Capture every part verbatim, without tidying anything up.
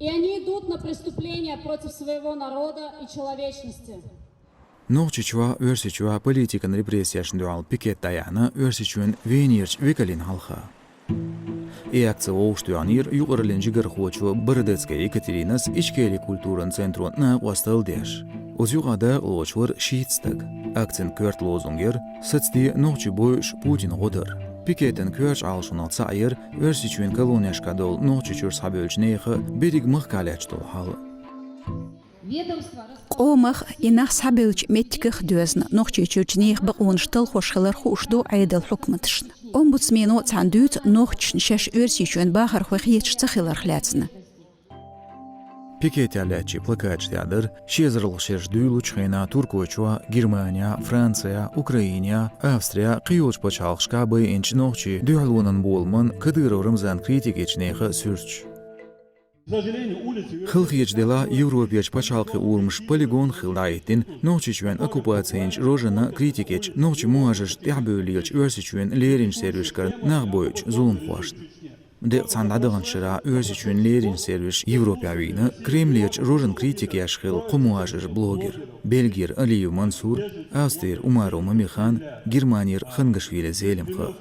И они идут на преступления против своего народа и человечности. Нохчийчохь, Оьрсийчохь политикан репрессешна дуьхьал пикет дӀаяьхьна Оьрсийчоьнан Венерчу векалийн хьалха. И акци вовшахтоьхнера юкъараллин жигархочо Бородецкая Екатеринас Ичкерин культуран центро накъосталла деш. Оцу юкъахь дакъа лоцуш вара шийтта стаг. Акцин коьрта лозунг яра: «Сацаде нохчий бойуш Путина гӀо дар». Пикетан коьртачу Ӏалашонех цхьаъ яра Оьрсийчоьнан колонешкахь долу Нохчийчуьра схьабевллачу нехан берриг махкахь лаьтташ долу хьал. Къомах, и нах схьабевллачу меттигах а доьзна, Нохчийчуьрчу нехан бакъонаш талхош хилар хууш ду Ӏедалан хьукматашна. Омбудсмено цхьаьна дуьйцу нохчашна шаьш Оьрсийчоьнан бахархой хеташ ца хиларх лаьцна. Пикетехь лаьттачийн плакаташ тӀехь дара ши эзарлагӀа шераш дуьйлалучу хенахь Туркойчохь, Германехь, Францехь, Украинехь, Австрехь, кхийолчу пачхьалкхашкахь байинчу нохчийн дуьхьалонан боламан, Кадыров Рамзанан критика ечу нехан суьрташ. Хала хеташ делахь, Европерчу пачхьалкхийн урамаш полигон хилла дӀахӀиттина Нохчийчоьнан оккупаци йинчу рожана критика ечу нохчийн мухӀажаршна тӀаьхьабевлла лелачу Оьрсийчоьнан леринчу сервисашкара нах бойучу зуламхошна. Декъа цхьана дӀадаханчу шарахь Оьрсийчоьнан леринчу сервисаша Европехь вийна Кремлерчу рожана критика еш хилла кху мухӀажар-блогер, Бельгера Алиев Мансур, Австрера Умаров Мамихан, Германера Хангашвили Зелимха.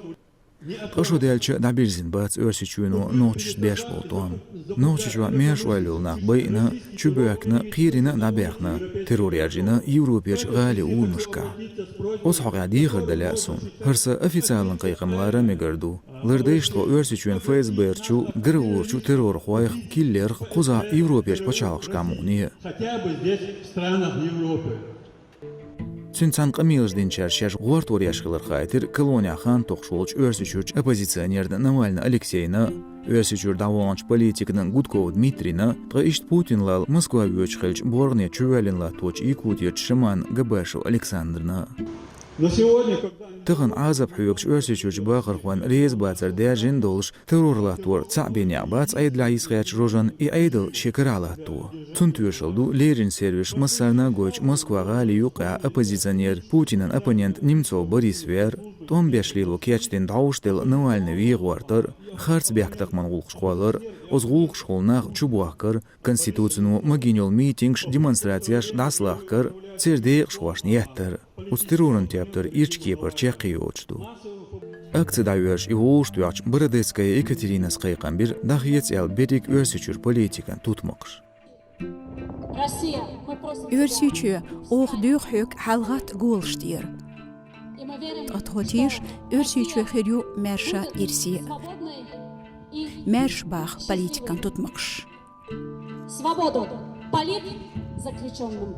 Ткъа шо даьлча а дӀабирзина бац Оьрсийчоьно нохчашца беш болу тӀом. Нохчийчохь маьрша ойла йолу нах байина, чубоьхкина, кхерина а дӀабаьхна, террор яржийна Европерчу гӀалин урамашкахь. Оцу хьокъехь дехар дан лаьа суна. ХӀара сан официалан кхайкхам лара мегар ду. Лардайша тхо Оьрсийчоьнан ФСБ-рчу, ГРУ-рчу террорхойх, киллерх кхузахь Европерчу пачхьалкхашкахь мукъане а. Хотя бы здесь, в странах Европы. Цуьнан цхьаьна къамелаш динчара шаьш гӀортор еш хилар хаийтира колонехь хан токхуш волчу Оьрсийчуьрчу оппозиционерна Навальный Алексейна, Оьрсийчуьра дӀаваханчу политикна Гудков Дмитрийна, ткъа иштта Путин лаьцна Москва воьдуш хиллачу боргӀане чувоьллина латточу Якутерчу шаманна Габашев Александрна. Но сегодня, когда Тахана Ӏазап хьоьгучу Оьрсийчуьрчу бахархойн реза бацар даьржина долуш, террор латтор цхьаъ бен некъ бац Ӏедалехь йисхьечу рожана и Ӏедал шен карахь латто. Цунна тоьшалла ду леринчу сервисаша массарна а гойтучу Москва гӀали юккъехь оппозиционер, Путинан оппонент Немцов Борис вер, тӀом беш лело кечдина дӀовш делла Навальный вен гӀортар, харц бехктакхаман гӀуллакхаш кхоллар, оцу гӀуллакхашкахула нах чубохкар, Конституцино магийна йолу митингаш, демонстрацеш дӀасалахкар, церан декъашхошна еттар. Оцу терроран тептар ирчу кепара чекхйоцуш ду. Акци дӀайоьрзуш и вовшахтоьхча Бородецкая Екатеринас кхайкхам бира дӀахеца аьлла берриг Оьрсийчуьра политикан тутмакхаш. Россия, мы просим тебя. Оьрсийчоь, оха доьху хьоьга хьалагӀатта голаш тӀера. Ткъа тхо теша, Оьрсийчоь хир ю маьрша ирсе. Маьрша баха политикан тутмакхаш. Свободу политзаключённым.